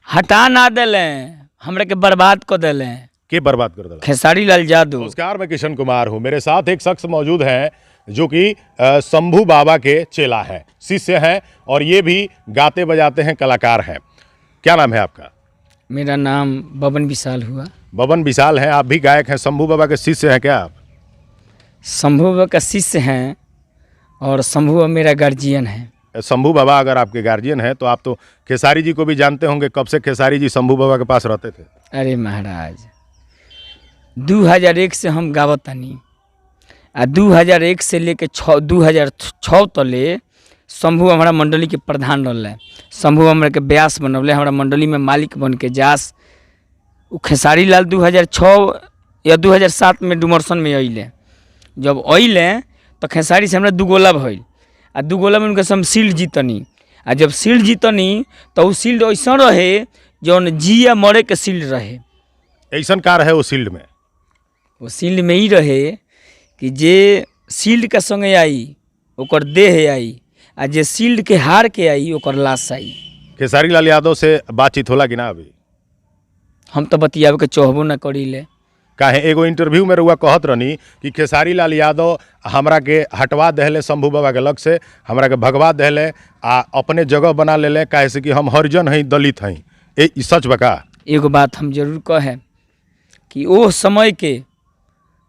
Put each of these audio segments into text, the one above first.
हटा ना दिले, हमरा के बर्बाद कर दिले। के बर्बाद कर दिला? खेसारी लाल यादव। नमस्कार, मैं किशन कुमार हूं। मेरे साथ एक शख्स मौजूद हैं जो कि शंभू बाबा के चेला है, शिष्य हैं और ये भी गाते बजाते हैं, कलाकार हैं। क्या नाम है आपका? मेरा नाम बबन विशाल हुआ। बबन विशाल हैं, आप भी गायक हैं, शंभू बाबा के शिष्य हैं क्या आप? शंभू बाबा का शिष्य हैं और शंभू बाबा मेरा गार्जियन है। शंभू बाबा अगर आपके गार्जियन हैं तो आप तो खेसारी जी को भी जानते होंगे। कब से खेसारी जी शंभू बाबा के पास रहते थे? अरे महाराज, 2001 से हम गावतानी आ 2001 से लेके छः 2006 तले शंभू हमारा मंडली के प्रधान रहले। शंभू हमरा के व्यास बनौले, हमारा मंडली में मालिक बन के जास। उ खेसारी लाल 2006 या 2007 में डुमरसन में अइले। जब अइले तो खेसारी से हमरा दुगोला भइल आ दुगोला में उनके से हम सील्ड जीतनी। आ जब सील्ड जीतनी तो उ सील्ड ऐसा रहे जौन जिया मरे के सील्ड रहे। ऐसन कार है वो सील्ड में? वो सील्ड में ही रहे कि जे सील्ड के संगे आई ओकर देह आई आ जे सील्ड के हार के आई ओकर लाश आई। खेसारी लाल यादव से बातचीत होला कि ना अभी? हम तो बतियावे के चाहबो ना करीले। काहे? एगो इंटरव्यू में रउआ कहत रहनी कि खेसारी लाल यादव हमरा के हटवा दहले शंभू बाबा के लग से, हमरा के भगवा दहले आ अपने जगह बना लेले, काहे से कि हम हरिजन हई, दलित हई। ए ई सच बका? एगो बात हम जरूर कहें कि ओ समय के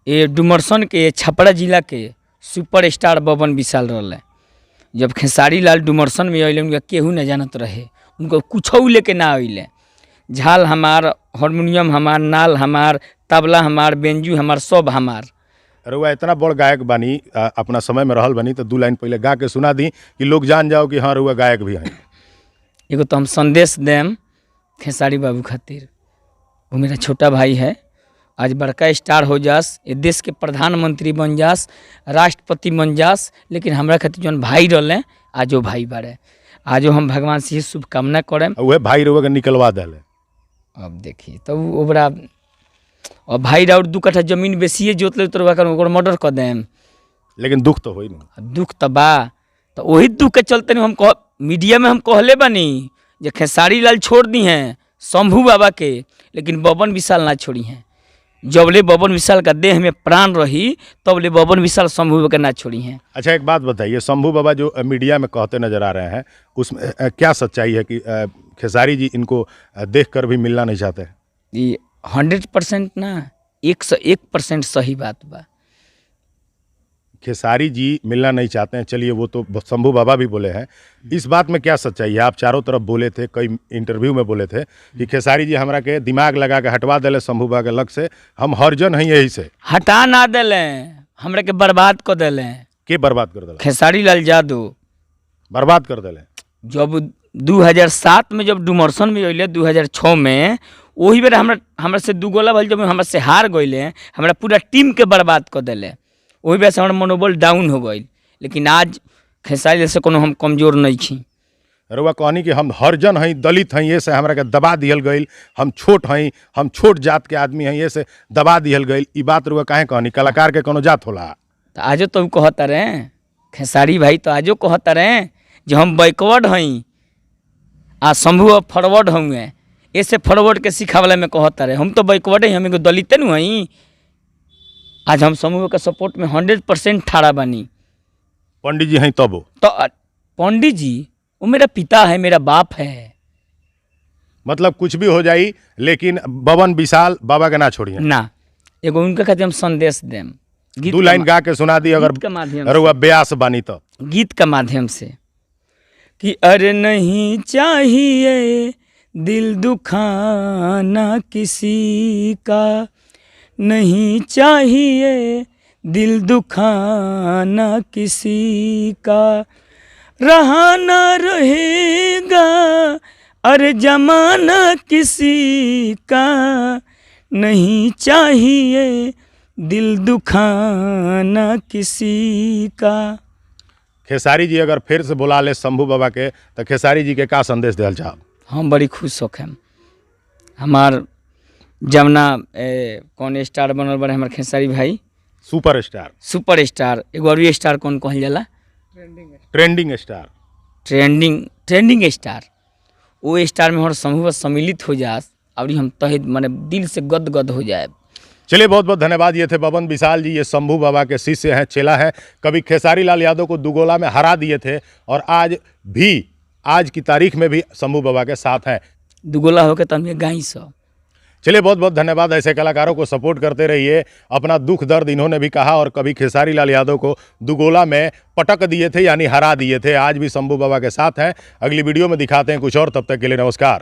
ये डुमरसन के छपरा जिला के सुपर स्टार बबन विशाल रहले। जब खेसारी लाल डुमरसन में अइले उनका केहू न जानत रहे, उनको कुछ लेके ना अइले। झाल हमार, हारमोनियम हमार, नाल हमार, तबला हमार, बेंजू हमार, सब हमार। रउआ इतना बड़ गायक बानी, अपना समय में रहल बानी, तो दू लाइन पहले गा के सुना दी कि लोग जान जाओ कि हाँ, रउआ गायक भी हैं। एगो तो हम संदेश देम खेसारी बाबू खातिर, वो मेरा छोटा भाई है। आज बड़का स्टार हो जास, ये देश के प्रधानमंत्री बन जास, राष्ट्रपति बन जास, लेकिन हमरा खातिर जौन भाई रहले आज वो भाई बारे। आजो हम भगवान से ही शुभकामना करें। उहे भाई रउआ के निकलवा दहले। अब देखिए तो ओकरा और भाई राउर 2 कट्ठा जमीन बेसिए जोत ले तो ओकर मर्डर कर देम। लेकिन दुख तो होई नहीं? दुख तो बा, तो वही दुख के चलते हम कह मीडिया में हम कहले बानी जे खेसारी लाल छोड़ दी हैं शंभू बाबा के, लेकिन बबन विशाल ना छोड़ी हैं। जबले बबन विशाल का देह में प्राण रही तबले बबन विशाल शंभू बाबा के ना छोड़ी हैं। अच्छा, एक बात बताइए, शंभू बाबा जो मीडिया में कहते नजर आ रहे हैं उसमें क्या सच्चाई है कि खेसारी जी इनको देख कर भी मिलना नहीं चाहते? ये 100% ना, 101% सही बात बा। खेसारी जी मिलना नहीं चाहते हैं, चलिए वो तो शंभू बाबा भी बोले हैं, इस बात में क्या सच्चाई है? आप चारों तरफ बोले थे, कई इंटरव्यू में बोले थे कि खेसारी जी हमरा के दिमाग लगा के हटवा दिले शंभू बाबा के लग से, हम हरिजन हैं यही से। हटा ना दिले, हमरा के बर्बाद कर दिले। के बर्बाद कर दिला? खेसारी लाल यादव। बर्बाद कर दिले? जब 2007 में जब डुमरसन में अइले, 2006 में, वही बेर हमरा हमरा से दू गोला भइल। जब हमरा से हार गइले, हमरा पूरा टीम के बर्बाद कर दिले। ओही बेर से हमर मनोबल डाउन हो गइल, लेकिन आज खेसारी से कोनो हम कमजोर नहीं छी। रउआ कहनी कि हम हरिजन हई, दलित हई, ये से हमरा के दबा दिहल गइल, हम छोट हई, हम छोट जात के आदमी हई, ये से दबा दिहल गइल। ई बात रउआ काहे कहनी? कलाकार के कोनो जात होला? तो आजो तो कहता रहे खेसारी भाई, तो आजो कहता रहे जे हम बैकवर्ड हई आ शंभू फॉरवर्ड हुए। ऐसे फॉरवर्ड के सिखावला में कहता रहे, हम तो बैकवर्ड हई, हम एगो दलिते नु हई। आज हम शंभू के सपोर्ट में 100% ठाड़ा बानी। पंडित जी हई तबो? तो पंडित जी वो मेरा पिता है, मेरा बाप है। मतलब कुछ भी हो जाई लेकिन बबन विशाल बाबा के ना छोड़िए? ना, एगो उनके खातिर हम संदेश देम गीत दू के लाइन गा के सुना दी अगर गीत के माध्यम से। रउआ ब्यास बानी तो। गीत का माध्यम से कि अरे नहीं चाहिए दिल दुखाना किसी का, नहीं चाहिए दिल दुखाना किसी का, रहा ना रहेगा अरे जमाना किसी का, नहीं चाहिए दिल दुखाना किसी का। खेसारी जी अगर फिर से बुला ले शंभू बाबा के तो खेसारी जी के का संदेश दिहल चाहब? हम बड़ी खुश होखेम। हमार जमुना कौन स्टार बनल बड़े हमार खेसारी भाई? Super star. Super star, एगो और स्टार कौन कहल जाला? Trending star. Trending star. वो स्टार में हमारे शंभू बाबा सम्मिलित हो जास और हम तहे माने दिल से गद गद हो जाए। चलिए बहुत बहुत धन्यवाद। ये थे बबन विशाल जी, ये शंभू बाबा के शिष्य हैं, चेला है। कभी खेसारी लाल यादव को दुगोला में हरा दिए थे और आज भी, आज की तारीख में भी शंभू बाबा के साथ हैं। दुगोला होके तो हम गाई सब। चलिए बहुत बहुत धन्यवाद। ऐसे कलाकारों को सपोर्ट करते रहिए। अपना दुख दर्द इन्होंने भी कहा और कभी खेसारी लाल यादव को दुगोला में पटक दिए थे, यानी हरा दिए थे। आज भी शंभू बाबा के साथ हैं। अगली वीडियो में दिखाते हैं कुछ और, तब तक के लिए नमस्कार।